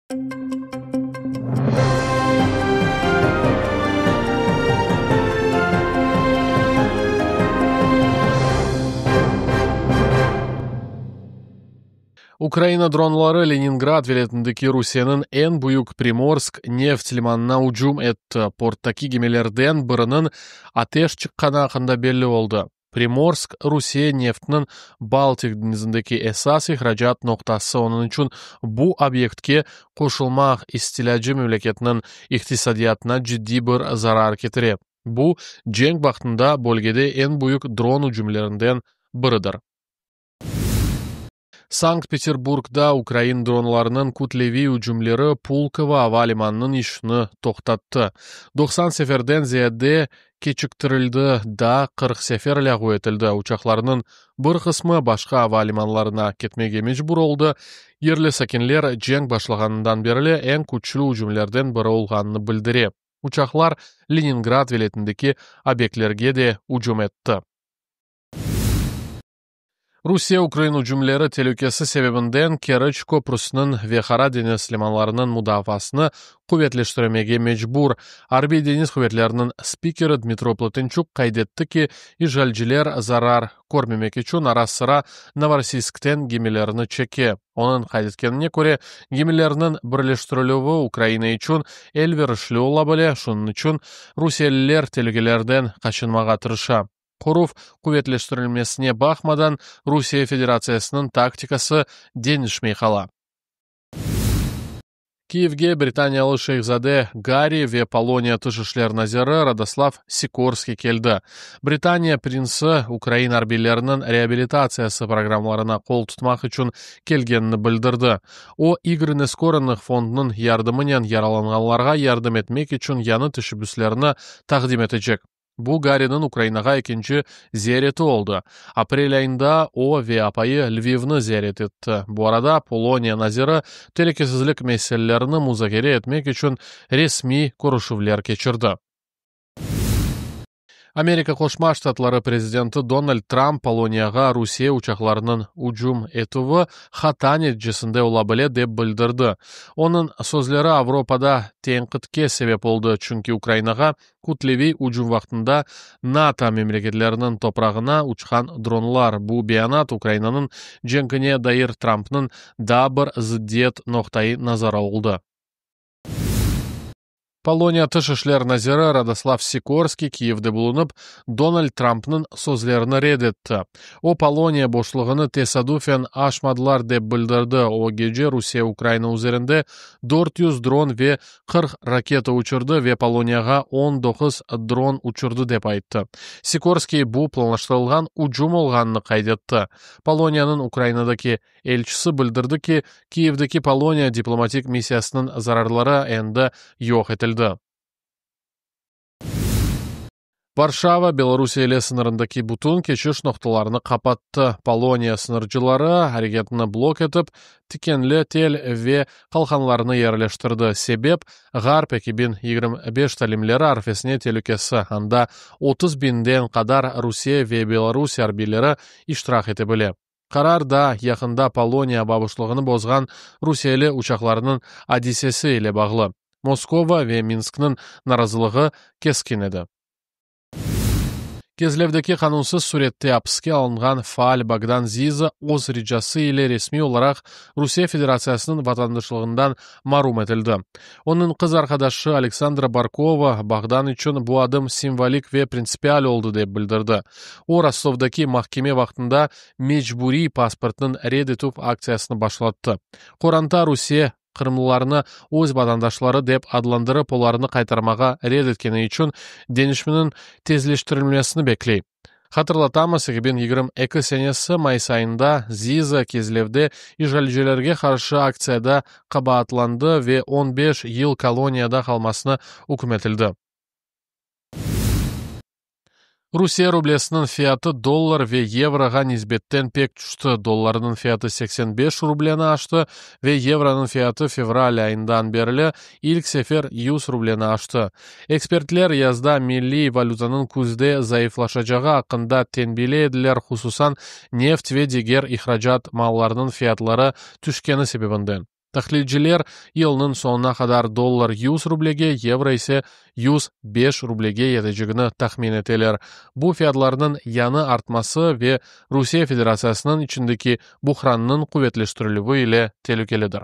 Ukraina dronları Leningrad vilâyetindeki Rusiyeniñ eñ büyük Primorsk neft limanına ücüm etti. Porttaki gemilerden biriniñ ateş çıqqanı aqqında belli oldı. Primorsk, Rusiye neftiniñ Baltik deñizindeki esas ihracat noqtası, onıñ içün bu obyektke qoşulmaq istilâcı memleketniñ iqtisadiyatına ciddiy bir zarar ketire. Bu, cenk vaqtında bölgede eñ büyük dron ücümlerinden biridir. Sankt-Peterburgda ukrain dronlarınıñ kütleviy ücümleri Pulkovo ava limanınıñ işini toqtattı. 90 seferden ziyade keçiktirildi, daa 40 sefer lâğu etildi. Uçaqlarnıñ bir qısmı başqa ava limanlarına ketmege mecbur oldı. Yerli sakinler cenk başlağanından berli eñ küçlü ücümlerden biri olğanını bildire. Uçaqlar Leningrad vilâyetindeki obyektlerge de ücüm etti. Rusiye ukrain ücümleri telükesi sebebinden Keriç köprüsiniñ ve Qara deñiz limanlarınıñ mudafaasını quvetleştirmege mecbur. Arbiy deñiz quvetleriniñ spikeri Dmitro Plotençuk qayd etti ki, işğalciler zarar körmemek içün ara-sıra Novorossiyskten gemilerini çeke. Onıñ qayd etkenine köre, gemilerniñ birleştirilüvi Ukraina içün elverişli ola bile, şunıñ içün rusiyeliler telükelerden qaçınmağa tırışa. Qoruv quvetleştirilmesine baqmadan, Rusiye Federatsiyasınıñ taktikası deñişmey qala. Kiyevge britaniyalı şehzade Garri ve Poloniya tış işler naziri Radoslav Sikorskiy keldi. Britaniya prinsi ukrain arbiyleriniñ reabilitatsiyası programmalarına qol tutmaq içün kelgenini bildirdi. O, İgrı Neskorennıh fondunıñ yardımınen yaralanğanlarğa yardım etmek içün yañı teşebbüslerni taqdim etecek. Bu Garriniñ Ukrainağa ekinci ziyareti oldı. Aprel ayında o ve apayı Lvivni ziyaret etti. Bu arada Poloniya naziri telükesizlik meselelerini muzakere etmek içün resmiy körüşüvler keçirdi. Amerika Qoşma Ştatları prezidenti Donald Trump Poloniyağa Rusiye uçaqlarınıñ ücüm etüvi hata neticesinde ola bile, dep bildirdi. Onıñ sözleri Avropada tenqitke sebep oldı, çünki Ukrainağa Kütleviy ücüm vaqtında NATO memleketleriniñ toprağına uçqan dronlar. Bu beyanat Ukrainanıñ cenkine dair Trumpnıñ daa bir zıddiyet noqtai nazarı oldı. Poloniya Tış işler naziri Radoslav Sikorskiy Kiyevde bulunıp, Donald Trumpnıñ sözlerini red etti. O, Poloniya boşluğını tesadufen aşmadılar, dep bildirdi. O gece Rusiye Ukraina üzerinde 400 dron ve 40 raketa uçurdı ve Poloniyağa 19 dron uçurdı, dep ayttı. Sikorskiy bu planlaştırılğan ücüm olğanını qayd etti. Poloniyanıñ Ukrainadaki elçisi bildirdi ki, Kiyevdeki Poloniya diplomatik missiyasınıñ zararları endi yoq etildi. Varşava Belorusiye ile sıñırındaki bütün keçiş noqtalarını qapattı. Poloniya sıñırcıları areketini blok etip, tikenli tel ve qalqanlarnı yerleştirdi. Sebep, Ğarp 2025 talimleri arfesine telükesi, anda 30 biñden qadar Rusiye ve Belorusiye arbiyleri iştirak ete bile. Qarar da yaqında Poloniya ava boşluğını bozğan rusiyeli uçaqlarnıñ adisesi ile bağlı. Moskova ve Minskniñ narazılığı keskin edi. Kezlevdeki qanunsız sürette apiske alınğan faal Bogdan Ziza öz ricası ile resmiy olaraq Rusiye Federatsiyasınıñ vatandaşlığından marum etildi. Onıñ qız arqadaşı Aleksandra Barkova, Bogdan içün bu adım simvolik ve printsipial oldı, dep bildirdi. O, Rostovdaki mahkeme vaqtında mecburiy pasportnıñ red etüv aktsiyasını başlattı. Qoranta Rusiye qırımlılarnı öz vatandaşları dep adlandırıp, olarnı qaytarmağa red etkeni içün deñişmeniñ tezleştirilmesini bekley. Hatırlatamız, 2022 senesi mayıs ayında Ziza Kezlevde işğalcilerge qarşı aktsiyada qabaatlandı ve 15 yıl koloniyada qalmasına üküm etildi. Rusiye rublesiniñ fiyatı dollar ve yevroğa nisbetten pek tüşti. Dollarnıñ fiyatı 85 rubleni aştı ve yevronıñ fiyatı fevral ayından berli ilk sefer 100 rubleni aştı. Ekspertler yazda milliy valütanıñ küzde zayıflaşacağı aqqında tenbiley ediler, hususan neft ve diger ihracat mallarınıñ fiyatları tüşkeni sebebinden. Tahlilciler, yılnıñ soñuna qadar dollar 100 rublege, yevro ise 105 rublege yetecegini tahmin eteler. Bu fiyatlarnıñ yañı artması ve Rusiye Federatsiyasınıñ içindeki buhrannıñ quvetleştirilüvi ile telükelidir.